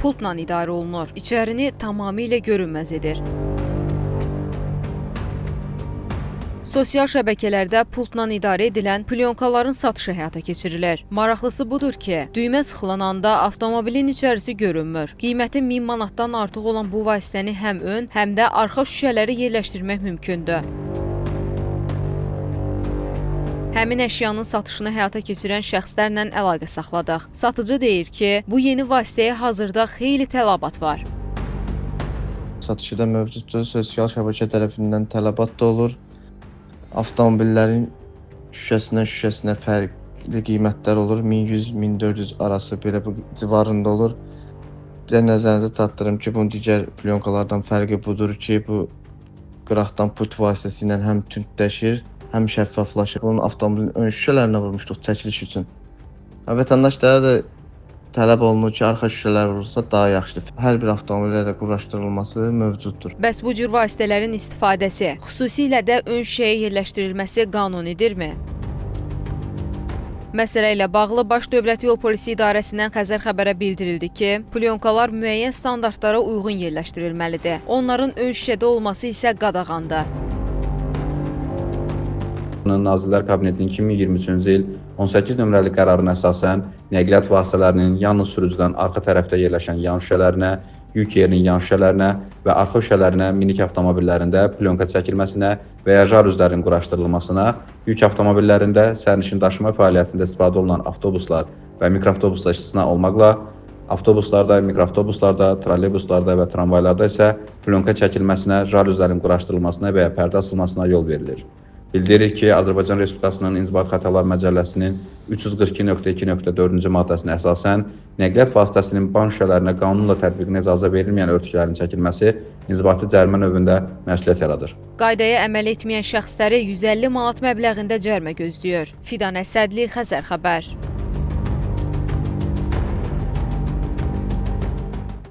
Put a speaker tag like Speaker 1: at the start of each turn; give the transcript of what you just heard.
Speaker 1: Pultla idarə olunur. İçərini tamamilə görünməz edir. Sosial şəbəkələrdə pultla idarə edilən plyonkaların satışı həyata keçirilir. Maraqlısı budur ki, düymə sıxılan anda avtomobilin içərisi görünmür. Qiyməti 1000 manatdan artıq olan bu vasitəni həm ön, həm də arxa şüşələri yerləşdirmək mümkündür. Həmin əşyanın satışını həyata keçirən şəxslərlə əlaqə saxladıq. Satıcı deyir ki, bu yeni vasitəyə hazırda xeyli tələbat var.
Speaker 2: Satışı da mövcuddur. Sosial şəbəkə tərəfindən tələbat da olur. Avtomobillərin şüşəsindən şüşəsinə fərqli qiymətlər olur. 1100-1400 arası belə bu civarında olur. Bir də nəzərinizə çatdırım ki, bunun digər plyonkalardan fərqi budur ki, bu qıraqdan pult vasitəsilə həm tündləşir, həm şəffaflaşır. Bunun avtomobilin ön şüşələrinə vurmuşduq çəkiliş üçün. Vətəndaşlara da tələb olunur ki, arxa şüşələr vurulsa daha yaxşıdır. Hər bir avtomobilə də quraşdırılması mövcuddur.
Speaker 1: Bəs bu cür vasitələrin istifadəsi, xüsusilə də ön şüşəyə yerləşdirilməsi qanunidirmi? Məsələ ilə bağlı Baş Dövlət Yol Polisi İdarəsindən Xəzər Xəbərə bildirildi ki, plyonkalar müəyyən standartlara uyğun yerləşdirilməlidir. Onların ön şüşədə olması isə qadağandır.
Speaker 3: Nazirlər Kabinetinin 2023-cü il 18 nömrəli qərarına əsasən nəqliyyat vasitələrinin yalnız sürücüdən arxa tərəfdə yerləşən yan şüşələrinə, yük yerinin yan şüşələrinə və arxa şüşələrinə minik avtomobillərində plyonka çəkilməsinə və ya jaruzlərin quraşdırılmasına, yük avtomobillərində sərnişin daşıma fəaliyyətində istifadə olunan avtobuslar və mikroavtobuslar istisna olmaqla avtobuslarda, mikroavtobuslarda, trolleybuslarda və tramvaylarda isə plyonka çəkilməsinə, jaruzlərin quraşdırılmasına və ya pərdə asılmasına yol verilir. Bildiririk ki, Azərbaycan Respublikasının İnzibati Xətalar Məcəlləsinin 342.2.4-cü maddəsinə əsasən nəqliyyat vasitəsinin ban şüşələrinə qanunla tətbiqinə icazə verilməyən örtüklərin çəkilməsi inzibati cərimə növündə məsuliyyət yaradır.
Speaker 1: Qaydaya əməl etməyən şəxsləri 150 manat məbləğində cərimə gözləyir. Fidan Əsədli, Xəzər Xəbər.